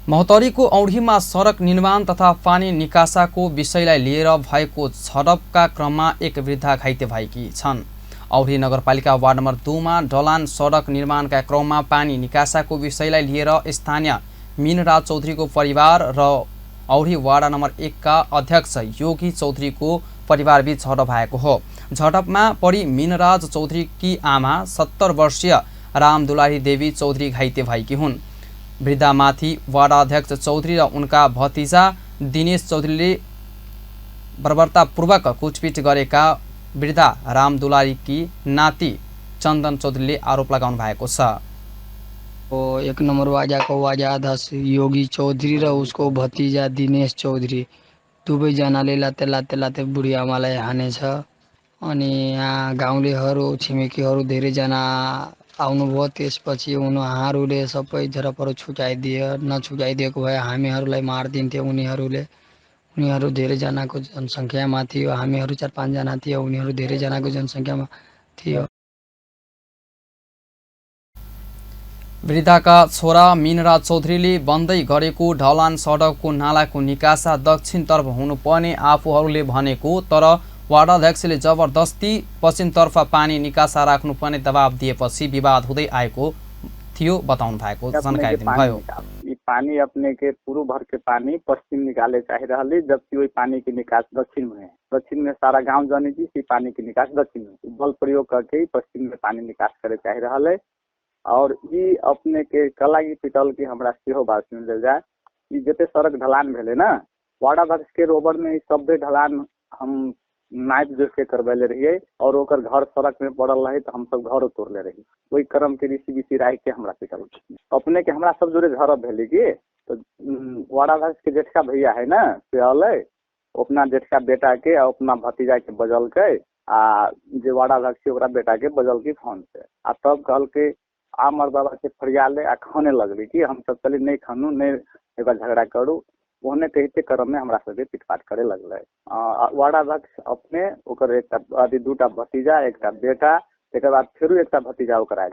महोत्तरीको औढीमा सडक निर्माण तथा पानी निकासाको विषयलाई लिएर भएको झडपका क्रममा एक वृद्धा घाइते भएकी छन्। औढी नगरपालिका वार्ड नम्बर 2 मा ढलान सडक निर्माणका क्रममा पानी निकासाको विषयलाई लिएर स्थानीय मीनराज चौधरीको परिवार र औढी वाडा नम्बर 1 का अध्यक्ष योगी चौधरीको परिवारबीच झडप भएको हो। झडपमा परी मीनराज चौधरीकी आमा 70 वर्षीय रामदुलारी देवी चौधरी घाइते भएकी हुन्। वृद्धामाथि वाडा अध्यक्ष चौधरी र उनका भतिजा दिनेश चौधरीले बर्बरतापूर्वक कुटपिट गरेका वृद्धा रामदुलारीकी नाति चन्दन चौधरीले आरोप लगाउनु भएको छ। एक नंबर वाजा को वाजा अध्यक्ष योगी चौधरी र उसको भतिजा दिनेश चौधरी दुवैजनाले लाते लाते लाते बुढी आमालाई हानेछ। अनि यहाँ गाउँलेहरू छिमेकीहरू धेरैजना आउनुभयो। त्यसपछि उनीहरूले सबै झडपहरू छुटाइदिए। नछुटाइदिएको भए हामीहरूलाई मारिदिन्थे उनीहरूले। उनीहरू धेरैजनाको जनसङ्ख्यामा थियो, हामीहरू 4-5 जना थियो, उनीहरू धेरैजनाको जनसङ्ख्यामा थियो। वृद्धाका छोरा मीनराज चौधरीले बन्दै गरेको ढलान सडकको नालाको निकासा दक्षिणतर्फ हुनुपर्ने आफूहरूले भनेको, तर वार्डाध्यक्षले जबरजस्ती पश्चिमतर्फ पानी निकासा राख्नुपर्ने दबाब दिएपछि विवाद हुँदै आएको थियो बताउनु भएको जानकारी दिनुभयो। पानी अपने के पूर्व भर के पानी पश्चिम निकाले चाहे रहली, जबकि वही पानी के निकास दक्षिण में है। दक्षिण में सारा गांव जाने जी पानी के निकास दक्षिण में बल प्रयोग करके पश्चिम में पानी निकास करे चाहे रहले। और ये अपने के कला की पिटल की हमरा सेहो बात सुन जाए। जते सड़क ढलान भेले ना, वार्डाध्यक्ष के रोबर में सब ढलान हम नाइप जोड़ के करबेले रहिए और ओकर घर सड़क में पड़ल रहे तो हम सब घरो तोड़ले रही। वही क्रम के ऋषि बिसी राख के हमरा पिटल अपने के हमरा सब जोड़े झड़प भेले की तो वार्डाध्यक्ष के जेठका भैया है ना, से अलै अपना जेठका बेटा के और अपना भतीजा के बजल के आ जे वार्डाध्यक्ष ओकरा बेटा के बजल के फोन से आ तब कहल के आ मर्दाबा के फरियाले आ खाने लगली कि हम सब चली नहीं खानू नहीं एक झगड़ा करू। ओहने कहिते क्रम में हमरा सबके पिटपाट करे लगलै। वार्डाध्यक्ष अपने ओकर एकटा अथी दूटा भतीजा एकटा बेटा, तकर बाद फेरू एकटा भतीजा ओकर आयल।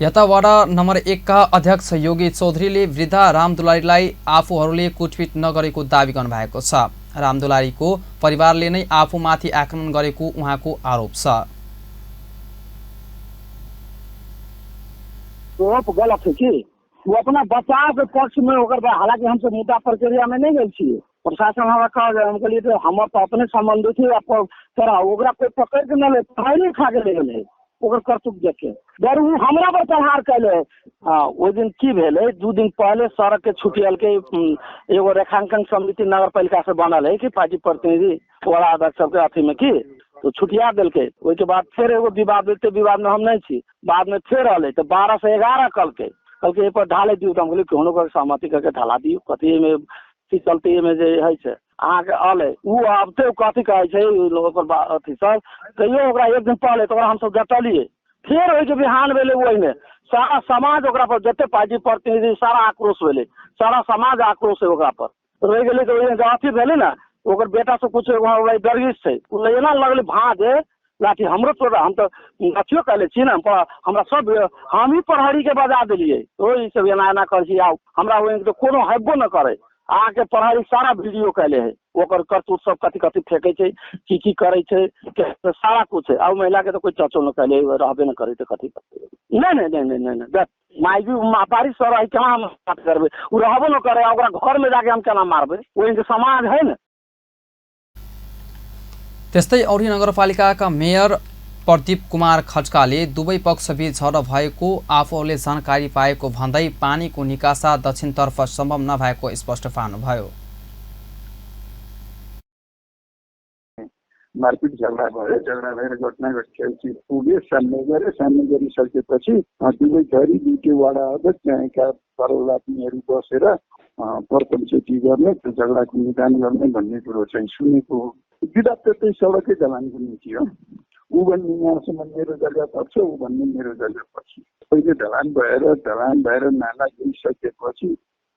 यता वाडा नम्बर 1 का अध्यक्ष योगी चौधरीले वृद्धा रामदुलारीलाई आफूहरूले कुटपिट नगरेको दावी गर्नुभएको छ। रामदुलारीको परिवारले नै आफूमाथि आक्रमण गरेको उहाँको आरोप छ। गलत है कि वो अपना बचाव के पक्ष में ओकर, हालांकि हम सब मुद्दा प्रक्रिया में नहीं गए छियै। प्रशासन हमरा कह हम कहलिए तो हम तो अपने संबंधित तोरा ओकरा कोई पकड़ के न ले, पढ़ाई खा के ले गेलै ओकर करतूत देख के डर उ हमरा पर प्रहार कैले। हाँ, ओहि दिन की भेलै, 2 दिन पहले सड़क के छुटियलकै एगो रेखांकन समिति नगरपालिका से बनल है कि पार्टी प्रतिनिधि वार्ड अध्यक्ष सबके अथी में की तो छुटिया देलकै। ओहिके बाद फेर एगो विवाद भेल, विवाद में हम नहीं छी। बाद में फेर अलै तो 12 से 11 कहलकै, कहलकै एहिपर ढालै दियौ। तऽ हम कहलियै केहनो कऽ सहमति करके ढला दियौ, कथी एहिमे की चलते एहिमे जे होइ छै अहाँके अलै ओ आबते कथी कहै छै ओकर अथी सब। तैयो ओकरा एक दिन पहले तऽ ओकरा हमसब डटलियै। फेर ओहिके बिहान भेलै, ओहिमे सारा समाज ओकरा पर जते पार्टी प्रतिनिधि सारा आक्रोश भेलै, सारा समाज आक्रोश है ओकरा पर रहि गेलै। तऽ ओहि अथी भेलै ने ओकर बेटा सब कुछ डरगिस छै, ओ एना लगलै भाँजे लाठी हमरो तोड़ा। हम तऽ अथियो कहले छी ने, हमरा सब हमही प्रहरी के बजा देलियै। ओ ई सब एना एना करै छी, आउ हमरा ओहि तऽ कोनो हेबो न करै। अहाँके प्रहरी सारा वीडियो कैले है, ओकर करतूत सब कथी कथी फेकै छै, की की करै छै, सारा कुछ है। आ महिला के तऽ कोई टचो न कैले, रहबे न करै तऽ कथी। नहीं नहीं नहीं नहीं नहीं माइजी मातारी सर है, केना हम बात करबै? ओ रहबो न करै, ओकरा घर में जाके हम केना मारबै? ओहि समाज है ने। त्यस्तै औरी नगरपालिकाका मेयर प्रदीप कुमार खड्काले दुवै पक्षबीच झडप भएको आफूहरूले जानकारी पाएको भन्दै पानीको निकासा दक्षिणतर्फ सम्भव नभएको स्पष्ट पार्नुभयो। मारपिट झगडा भयो, झगडा भएर घटना घटिसकेपछि पुगे, सामने गरे, सामने गरिसकेपछि दुवै घरी दुईटै वाडा अध्यक्ष त्यहाँका परलात्मीहरू बसेर परपञ्चायती गर्ने, त्यो झगडाको निदान गर्ने भन्ने कुरो चाहिँ सुनेको हो। विवाद त त्यही सडकै ढलानको निम्ति हो। ऊ भन्ने यहाँसम्म मेरो जग्गा पर्छ, ऊ भन्ने मेरो जग्गा पर्छ। पहिले ढलान भएर नाला गइसकेपछि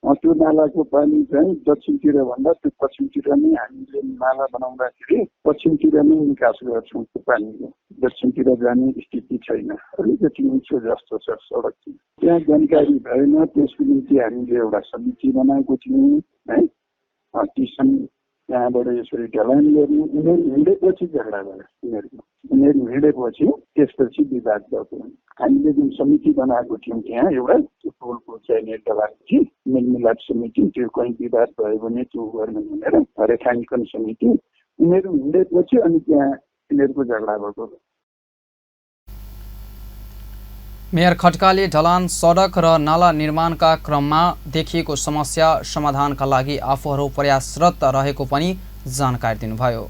त्यो नालाको पानी चाहिँ दक्षिणतिर भन्दा त्यो पश्चिमतिर नै हामीले नाला बनाउँदाखेरि पश्चिमतिर नै निकास गर्छौँ। त्यो पानीको दक्षिणतिर जाने स्थिति छैन, अलिकति उच्चो जस्तो छ सडक। त्यहाँ जानकारी भएन, त्यसको निम्ति हामीले एउटा समिति बनाएको थियौँ है। ती समिति त्यहाँबाट यसरी ढलान गर्ने, उनीहरू हिँडेपछि झगडा भयो उनीहरूको, उनीहरू हिँडेपछि त्यसपछि विवाद भएको। हामीले जुन समिति बनाएको थियौँ त्यहाँ एउटा त्यो टोलको चाहिने ढलान थियो मेलमिलाप समिति, त्यो कहीँ विवाद भयो भने त्यो गर्ने भनेर रेखाङ्कन समिति। उनीहरू हिँडेपछि अनि त्यहाँ यिनीहरूको झगडा भएको। मेयर खड्काले ढलान सडक र नाला निर्माणका क्रममा देखिएको समस्या समाधानका लागि आफूहरू प्रयासरत रहेको पनि जानकारी दिनुभयो।